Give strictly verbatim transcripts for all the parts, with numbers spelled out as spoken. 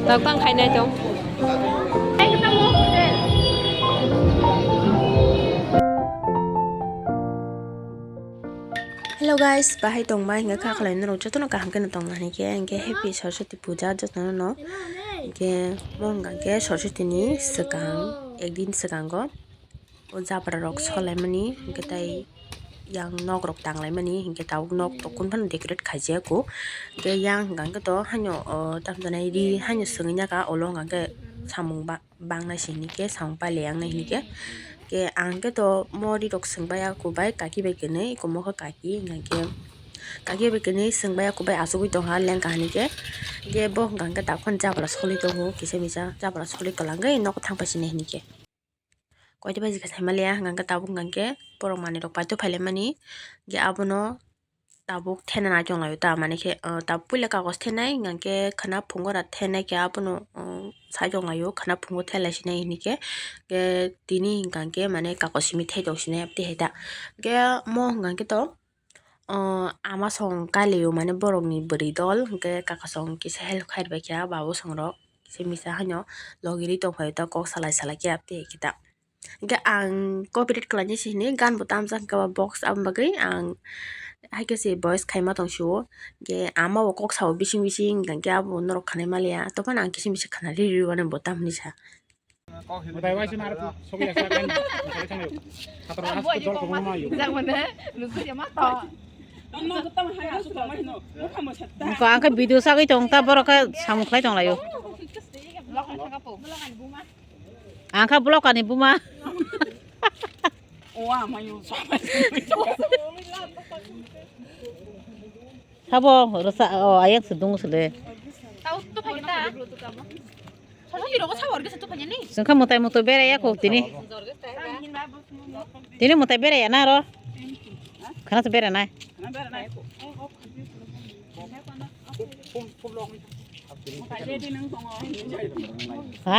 Tang tang khainai tong. Hello guys, bahai tongma hingke kha khlai norok jotono kaham khe tongna hingke hingke happy Saraswati puja jotono no hingke mo hingka hingke Saraswati ni swkang ekdin swkango o jabra rok solaimani hingke tai yang nok rok tanglaimani hingke tabuk nok tokun phano decorate khaijak o hingke yang hingka hingke to haino o tamjani ri haino swngwi naka olo hingka hingke samung ba. Bangnai se hini khe samung pailai yang nai hini khe. Khe ang khe to mo ri rok swng bai ya kubai kaki bai kwnwi, eko mo khe kaki, hingkha khe kaki bai kwnwi swng bai ya kubai achugwi tongkha lengkha hini khe. Khe bo hingkha khe daphano jabra soli tongo kisa misa, jabra soli kwlangwi nogo thang paisini hini khe. Koita baji khe saimaliya, hingkha khe tabuk hingkha khe borok manwi rok paito phailaimani, khe abono tabuk thena nai tonglaio ta, mane khe, ah, tabuk puila kagos thenai, hingkha khe khwna phungo ra thenai khe abono, ah, sai tonglaio, khwna phungo thelai sinai hini khe, khe tini hingkha khe mane kagos simi thai tong sinai abtwi hai ta. Khe mo hingkha khe to, ah, ama song kailio mane borokni bwrwi dol, hingkhe kaka song kisa help khai rwbaikha, babu song rok kisa misa haino logi ri tongphaio ta, kok salai salai khe abtwi hai khe ta. Hingke ang copyright khlainai se hinwi gan bo tamjak hingke ba box aboni bagwi ang hai khe se voice khaima tong sio. Hingke ama bo kok sao bising bising hingke abo norok khanai maliya tongphano ang kisa misa khana riri rwani bo tamni sa. Ang khe video sagwi tong ta borok khe samung khlai tong laio. Ang kha block ani buma. Sabo rwsa o ayang se dungo sele. Chwng kha mwtai mwtai berai ya kho tini. Tini mwtai berai ya na ro. Khana se berai nai. Ha?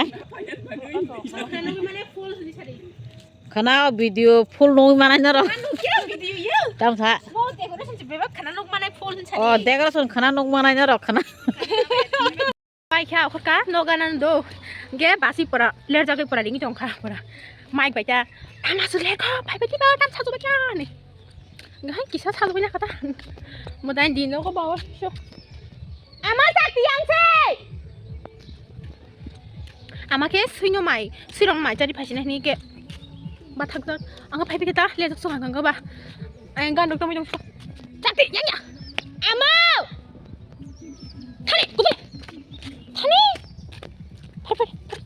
Khana o video full nugwi manai norok. Tam sa. O decoration khana nugwi manai norok khana. Paikha okhorka noga nang do. Ge basi pora lerjagwi pora ringwi tongkha pora. Mic bai ta. Tama su lerkho, bai bai ta, tam sajubaikha ni. Ngai kisa sajubai na kata. Modai di nogo bawa. So. Ama sakti yang sei. Ama khe swino mai, swirong mai chari phasina hini khe. Bathak jak. Ang phai phikhe ta lejak song hangkang ba. Ang gan rok tongwi tong. Sakti yang ya. Ama. Thani, kubai. Thani. Phar, phar, phar.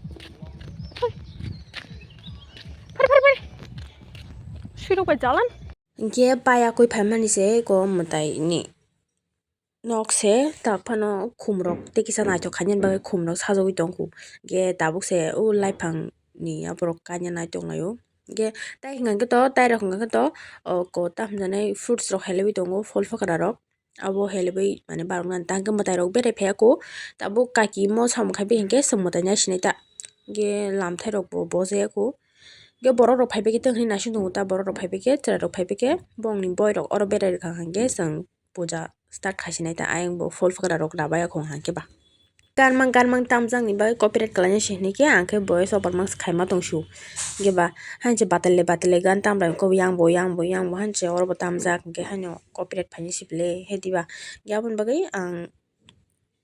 Phar, phar, phar. Swirok bai jalan. Hingke paya koi phaimani se ko mwtai ni nok se tak phano khum rok tei kisa naithok khainani bagwi khum rok sajagwi tongkhu. Hingke tabuk se o laiphang ni aborok kainwi nai tonglaio. Hingke tai hwnka khe to, tai rok hwnka khe to, o ko ta hwnjanai fruits rok helaiwi tongo, phol phakra rok. Abo helaiwi mane baroknani ta hwnkhe mwtai rok berai phaiya kho. Tabuk kaki mo samung khai bai hinkhe chwng mwtai nai sinai ta. Hingke lamthai rok bo bojaya kho. Hingke borok rok phaibai khe tei hwnwi naising tongo ta, borok rok phaibai khe, chwrai rok phaibai khe, bongni boi rok oro berai rwkha hwnkhe chwng puja start khai sinai ta. Ayang bo phol phakra rok rabai ya kho hwnkhe ba. Ganmang ganmang tamjakni bagwi copyright khlainai se hinwi khe ang khe voice over mang se khaima tong sio. Hingke ba hanse batale batale gan tamrai kho yang bo yang bo yang bo hanse oro bo tamjak hingke haino copyright phainai se bele he diba. Hingke aboni bagwi ang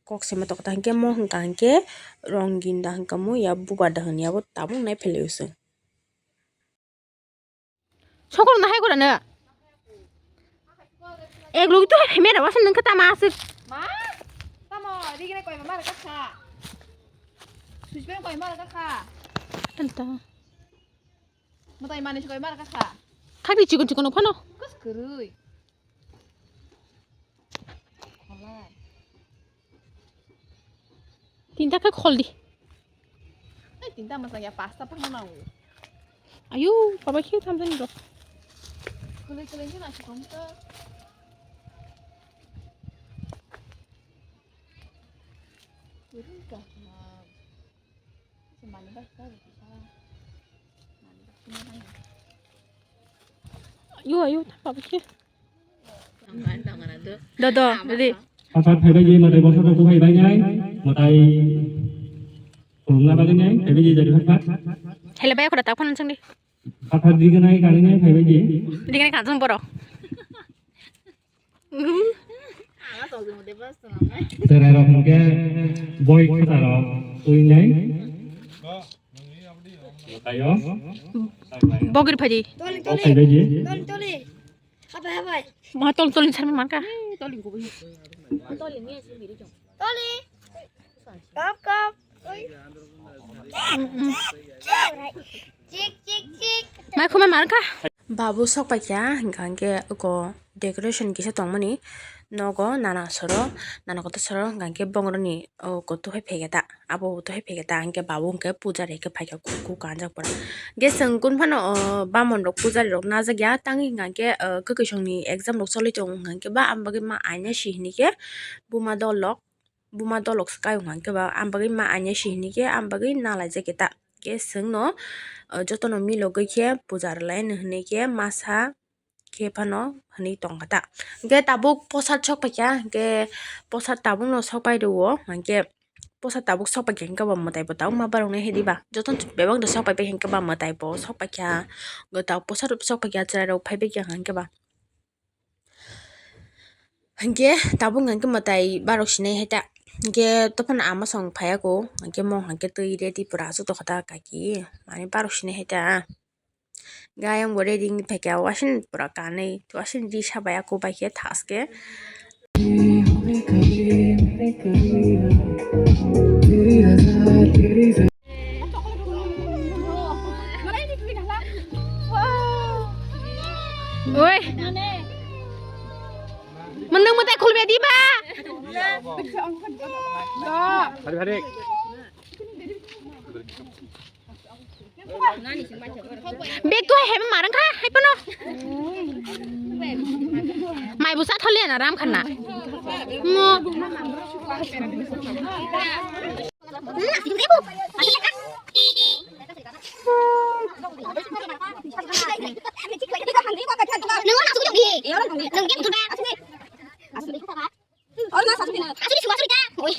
kok sema tokta hingke mo hingka hingke rongin da hingka mo ya bubar da hini abo tabuk nai phelaio se. Sokor na hai gora na. Ek log to hai mera wasan nang kata masuk. Ma? Tamo, rigre koi mara ka kha. Sujben koi mara ka kha. Anta. Matai mani koi mara ka kha. Khadi chikon chikon phano. Kus kurui. Tinta khe khol di. Ai, tinta masang ya, pasta phang nango. Ayu, baba khe thamjani rok. Kwlwi kwlwi khe naisik kong ta. Kwrwi ka na. Mani bai ka. Ayu, ayu, baba khe. Dodo, didi. Asar phaibai di, mwtai bosor rok buphai bainai, mwtai Khulumna bagwi nai, phaibai di jari phatha. Hele bai khora tak phone chungdi. Phatha dignai kani nai phaibai di. Dignai kani chung borok. Cherai rok hwnkhe boi khata rok twi nai. Tayo. Bogir phaidi. Toli, toli. Phaibai di. Toli, toli. Habai, habai. Ma tol tol sar man ka. Toli. Kap, kap. Oi. Chik, chik, chik. Mai khumai man ka. Babu sok paikha, hingkha hingke oko decoration kisa tongmani nogo nana soro, nana kotor soro, hingkha hingke bongroni oko tuhai phegeta. Abo twi phegeta hingke babu hingke pujari hingke phaikha kuku kanjak pora. Hingke chwng kun phano, o, bamon rok pujari rok najak ya tangwi hingka hingke, o, kwkwisong ni exam rok choli tongo hingka hingke ba am bagwi ma aina si hinike buma dolok, buma dolok se kayo hingka hingke ba am bagwi ma aina si hinike am bagwi nalaijak eta. Hingke chwng no, o, jotono milogwi khe puja rwlai hinike masa khe phano hwnwi tongkha ta. Hwnkhe tabuk posat sok paikha, hwnkhe posat tabukno sok pai rwo, hwnkhe posat tabuk sok paikha hwnkhe bo mwtai bo tabuk ma baroknai hai diba? Jotono bebak da sok paipai hwnkhe ba mwtai bo sok paikha, hwnkhe tabuk posat sok paikha, chwrairok phaibai kha hwnkhe ba. Hwnkhe tabuk hwnkhe mwtai barok sinai hai ta, hwnkhe tophano ama song phaiya kho, hwnkhe mong hwnkhe twi ready pura aswk tongkha ta kaki, manwi barok sinai hai ta. Gayam bo ready wngwi phaikha, wasing pura kanwi, wasing di sabai ako bai khe thaske. Oi. Mending mutai khulbe di ba. Hari, hari. Bek tu hai hema marang kha hai pano. Mai busa tholi na ram khanna. Mo. Nung na sugi. Nung game tu ba. Asli, asli, asli. Asli, asli, asli. Oi.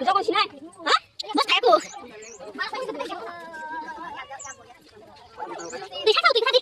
Jogo sinai. Ha? Bos kayak aku. Di satu, di satu.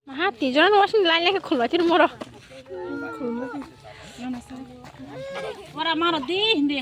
Maha tijon wasing line lagi khulwa tir moro. Ora maro di hindi.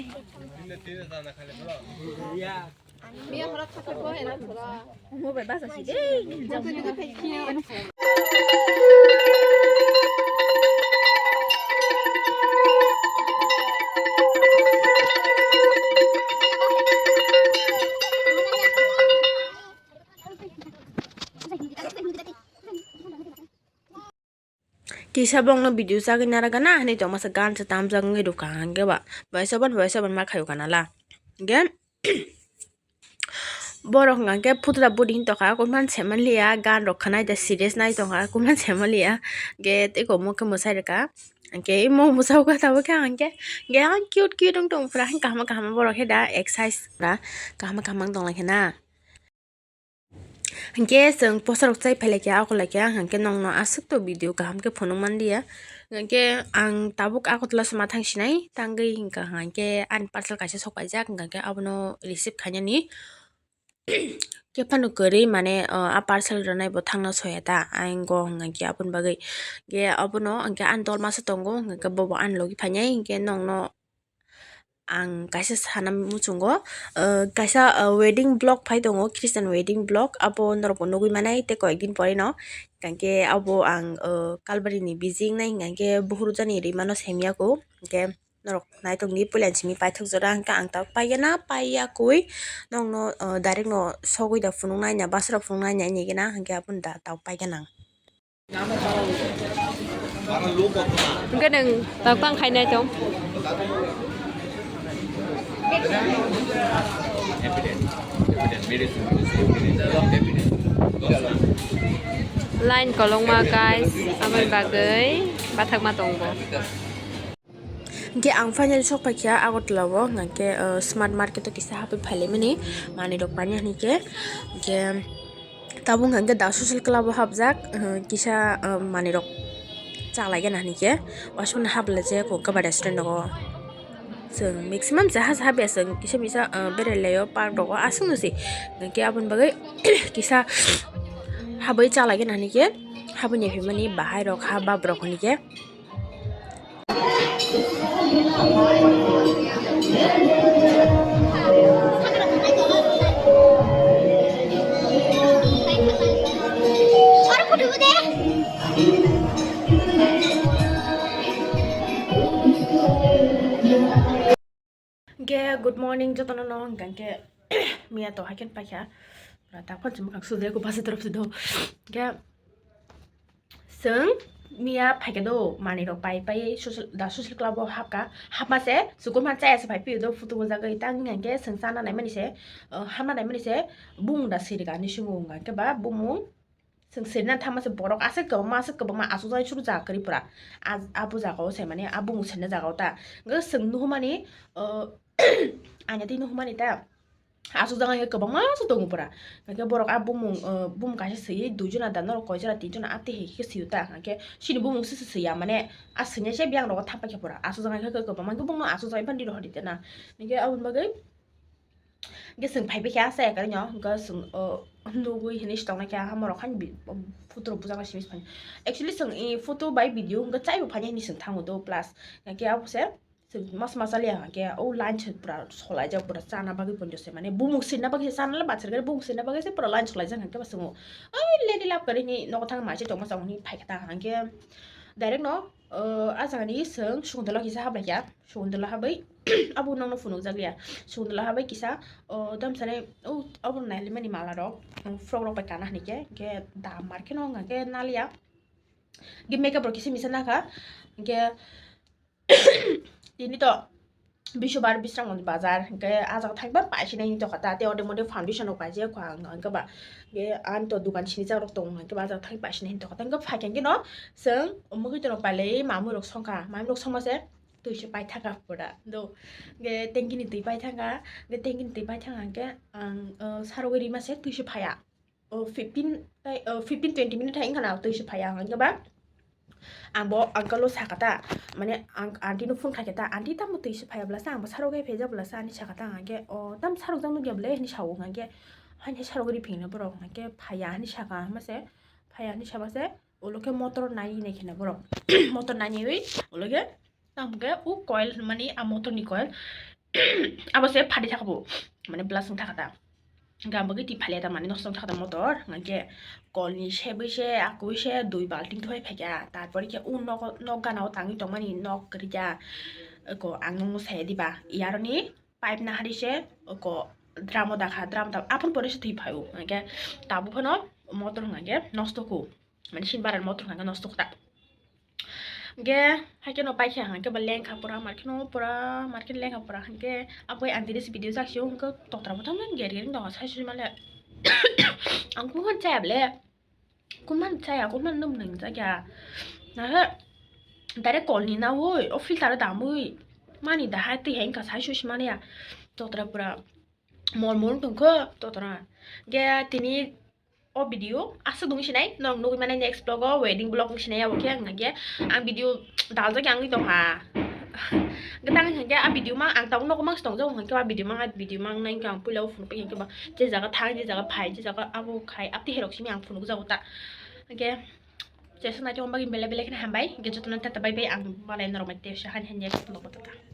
Kisa bongno video chagwi naragana hinwi tongmasa gan se tamjak wngwi rwkha hwnkhe ba baisa ban baisa ban ma khayu kana la hwnkhe borok hwnkha khe phutra budi hin tongkha kuman se manliya gan rok khwnai da serious nai tongkha kuman se manliya hwnkhe tei omo khe mwsai rwkha hwnkhe imo mwsai rwkha tabukhe hwnkhe hwnkhe ang cute cute wng tong phra kaham kaham borok khe da exercise ra kaham kaham wng tong lai khe na. Hinkhe chwng posa rok chai phai laikha, akho laikha, hinkhe nokno aswk to video kaham khe phunuk manliya. Hinkhe ang tabuk Agartala se ma thang sinai, tangwi hinkha hinkhe ani parcel kaisa sok paijak, hinkha khe abono receive khainani. Khe phano kwrwi mane, o, a parcel rwnai bo thangna soya ta, ayang go hinkha khe aboni bagwi. Hinkhe abono hinkhe ani dol masa tongo, hinkha khe bobo ani logi phainai, hinkhe nokno ang kaisa sana muchungo, uh, kaisa, uh, wedding vlog phai tongo, Christian wedding vlog, abo norokbo nugwi manai tei koyekdin pore no, hinkhe abo ang, uh, Kalbari ni bijing nai hinkhe buhurjani rimano semya ko, hinkhe norok naitokni puila simi paithak jora hinkhe ang tabuk paigana, paiya koi nokno, uh, direct no sogwi da phunuknai na, bus rok phunuknai na, hinigena hinkhe aboni da tabuk paigana ang. Hwnkhe nwng tongthang khainai tong. Line kolokma guys, aboni bagwi bathakma tongo. Hinkhe ang finally sok paikha Agartala o, hinkhe, uh, smart market o kisa hapwi phailaimani manwi rok paina hinkhe, hinkhe tabuk hinkhe da social club o hapjak, uh, kisa, uh, manwi rok chalaigena hinkhe, wasukno haplaijak kok kaba restaurant rogo. Chwng maximum jaha jaha bia chwng kisa misa, uh, berai laio park rogo aswk no se, hinkhe aboni bagwi kisa habwi chalaigena hinkhe habwi naiphimani bahai rok ha bab rok hinkhe. Hinkhe good morning jotono no, hinkhe miya to haikhe paikha, pura tak phone se mwkhang sujai ko basa torop se do. Hinkhe chwng miya phaikhe do manwi rok pai pai social, da social club o hapkha, hapma se chukuma chaya se phai piyo do photo bujagwi tang hinkhe chwng chana naimani se, uh, hamna naimani se bumung da sirika hinwi swngo hinkhe ba bumung. Chwng sirina thangma se borok aswk kwbangma, aswk kwbangma aswk jagani suru jaga kwrwi pura. A, abo jaga o se mane a bumung sirina jaga o ta. Hwnkhe chwng nuhumani, o, aina twi nuhumani ta. Aswk jaga hwnkhe kwbangma se tongo pura. Hwnkhe borok a bumung, o, bumung kaisa swiwi dui jona da norok koi jora tin jona a twi hai khe swiwi ta. Hwnkhe chini bumung se se swiya mane a swinai se biyang rogo thang paikha pura. Aswk jaga hwnkhe kwbangma hwnkhe bumung aswk jaga phano rw hori tana. Hwnkhe aboni bagwi Hwnkhe chwng phai bai kha, chaya kwrwi no, hwnkhe chwng, o, nugwi hinwi se tongnai kha, hamorok haino bi-, photo rok bujak nai simi se phai. Actually, chwng, i, photo bai video hwnkhe chaibo phainai hinwi chwng thango do, plus, hwnkhe abo se, chwng mas mas chaliya hwnkhe, o, line se pura solaijak, pura chana bagwi poito se, mane, bumung sirna bagwi se, chana le bathar khe, bumung sirna bagwi se pura line solaijak, hwnkhe ba chwng, o, lady love kwrwi hinwi nogo thang mai se tongma chang hinwi phai kha ta, hwnkhe direct no, o, a jaga ni chwng Sukuntala kisa hablai kha. Sukuntala habai abo nokno phunukjak liya. Sukuntala habai kisa, o, tamsani, o, abo nailaimani mala rok, um, frok rok bai kana hinwi khe, hwnkhe da mar kheno wngkha khe naliya. Hwnkhe makeup rok kisa misa nakha. Hwnkhe tini to Bishobar Bisramganj bazar, hwnkhe ah jaga thangba paisina hinwi tongkha ta, tei ode mode foundation rok paijak kha ang, hwnkhe ba, hwnkhe ani to dukan sinijak rok tongo, hwnkhe ba ah jaga thangwi paisina hinwi tongkha ta, hwnkhe phaikhe no chwng mwkhwtwrwng pailai mamwi rok songkha, mamwi rok songma se twi se paithaka pura do. Hwnkhe tanki ni twi paithaka, hwnkhe tanki ni twi paithaka hwnkhe ang, o, sarogwi rima se twi se phaiya. O, fifteen tai, o, fifteen twenty minute hai wngkha na twi se phaiya ang, hwnkhe ba ang bo uncle o sakha ta, mane ang aunty no phone khaikha ta, "Aunty, tamo twi se phaiya bwlasa, ang bo sarogwi phaijak bwlasa," hinwi sakha ta, ang hwnkhe, "O, tam sarokjak nukya bwle?" hinwi sao, hwnkhe haino sarogwi riphinna borok, hwnkhe phaiya hinwi sakha, hwnba se phaiya hinwi saba se. Ulo khe motor nai nai kheno borok. Motor nai naiwi ulo khe tamo khe o coil hwnmani a motor ni coil. Abo se phadi thaka bo, mane blasting thaka ta. Hwnkhe ang bagwi twi phalia ta mane nosto wng thaka ta motor. Hwnkhe kol ni sebwi se akui se dui balting thoi phaikha. Tarpore khe o nogo, nok gana o tangwi tongmani nok kwrwi kha. Eko ang nokno saya diba. Yaroni pipe nahari se eko drum o dakha, drum o da-, aphuru pore se twi phaio. Hwnkhe tabuk phano motor hwnkhe nosto kho. Mane sini bara motor hwnkhe nosto kho ta. Hwnkhe haikhe no paikha hwnkhe ba lengkha pura, market no pura, market lengkha pura hwnkhe aboni aunty ni se video jak sio hwnkhe totra bo tamo ger ger wng tongkha sai sui male. Ang kunu chaya bwle, kunmani chaya, kunmani nwng nwng jakya. Nahe direct kol ni nawi, o filter o damwi mani da hai twi hai wngkha sai sui mani ya. Totra pura mol mol wng tongkha totra. Hwnkhe tini O video aswk dong sinai, norok nugwi mano next vlog o wedding vlog wng sinai, abo khe ang hwnkhe ang video daljak ya wngwi tongkha. Hwnkhe tang hwnkhe a video mang ang tabuk nogo mang tongjago, hwnkhe a video mang, a video mang nai hwnkhe ang puila o phunukgwi hwnkhe ba je jaga thang, je jaga phai, je jaga abo khai, abtwi herok simi ang phunukjago ta. Hwnkhe jeswk naitokma bagwi belai belai kheno hambai, hwnkhe jotono tata bye bye, ang malai norok bai tei se hani hani next vlog o tata.